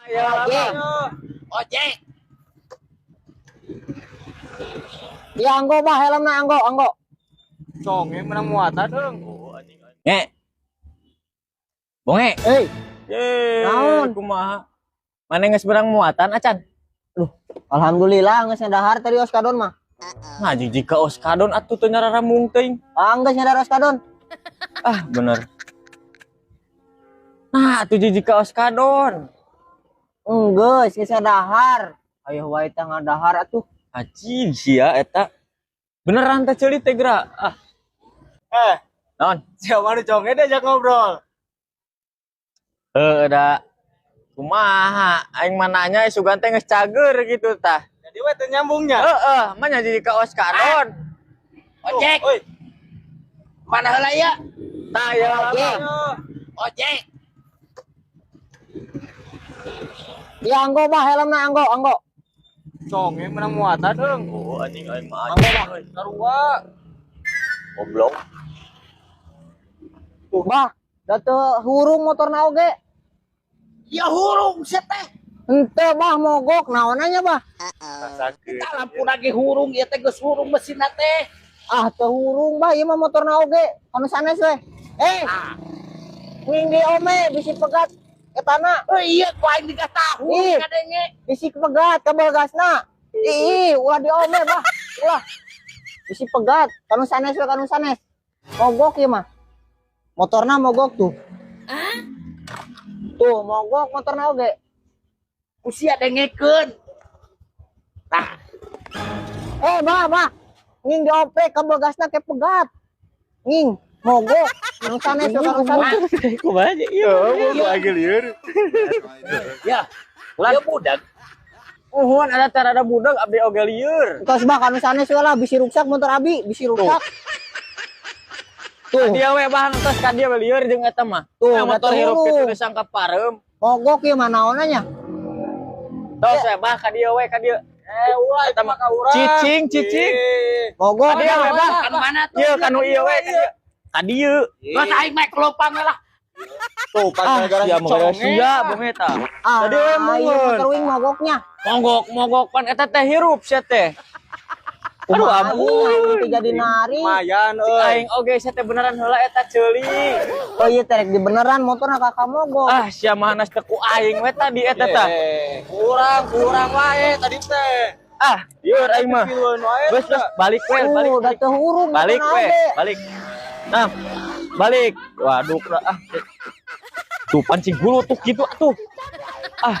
Ojek. Ojek. Ya anggo bah helmna anggo anggo. Conge menang muatan dong. Nge. Bonge. Eh, Ye, Naon? kumaha? Mana geus berang muatan acan? Alhamdulillah geus nyadahar tadi oskadon mah. Ngaji jika oskadon atuh teu nyararamung teuing. Ah, geus nyadar oskadon. Ah, bener. Nah, atuh jika oskadon. Geus geus nyadahar. Ayo wae tah ngadahar atuh. Anjing sia eta. Beneran teh ceuli teh geura. Ah, Eh, naon? siapa nu conge diajak ngobrol? Heuh da. Kumaha? Aing mah nanya sugan teh geus cager gitu tah. Jadi we teu nyambungnya. Heeh, mah nya jadi ka oskadon. Ojek. Oi. Mana heula ya? Tah ya Ojek. Ojek. Ya anggo bah helmna anggo anggo. Conge menang muatan dong. Oh, anjing aing mah. Anggo bah. Sarua. Goblok. Bah, da teu hurung motorna oge. Ya hurung sia teh. Henteu bah mogok naonanya bah. Rasakeun. Kita lampu lagi hurung ieu teh geus hurung mesinna teh. Ah, teu hurung bah ieu mah motorna oge. Anu sanes we. Eh, Ah. ning di ome bisi pegat etana. Oh iya, ku aing diga tahu Ih. kadenge. Bisi pegat kabel gasna. Ih, ulah di ome bah. Ulah. Bisi pegat, kanu sanes we kanu sanes. Mogok ieu mah. Motorna mogok tuh. Tuh, mogok motorna oge. Usia dengekeun. Tah, Eh, bah, bah. Ning dioprek kabel gasna ke pegat. Ning, mogok. Kanu sanes we kanu sanes. Kumaha aja? Oh, gua lagi lieur. Ya. Ya budak. Uhun ada teh rada budak abdi oge lieur. Tos bah kanu sanes we lah bisi ruksak motor abi, bisi ruksak. Tuh, Dia we bahan tos ka dia we lieur jeung eta mah. Tuh, Nah, motor da hirup teu kitu hurung. disangka pareum. Mogok ieu mah naonnya nya. Tos we bah ka dieu we ka dieu. Eh, ulah Eta mah ka urang. Cicing, cicing. Ih. Mogok. Ka dieu we bah. Kan mana tuh? Ieu kanu ieu we ka dieu. Ka dieu. Terus aing mah kelopang we lah. Tuh, pan Ah, gara-gara sia si mah gara conge. sia bonge tah. Ah, Tadi we ieu mungun. motor wing mogoknya. Mogok mogok pan eta teh hirup sia teh. Aduh Kumaha ampun. aing teh jadi nari. Lumayan Cik euy. aing oge sia teh beneran heula eta ceuli. Oh iya terek di beneran motorna kakak mogok. Ah, sia mah hanas teh ku aing we tadi eta tah. Eh, kurang kurang wae tadi teh. Ah, lieur aing mah. Piluan wae. Geus geus balik we, balik. Tuh, da teu hurung Balik motorna we, oge. balik. Nah, balik. Waduh, ah. Tuh pancing gulu tuh gitu atuh. Ah,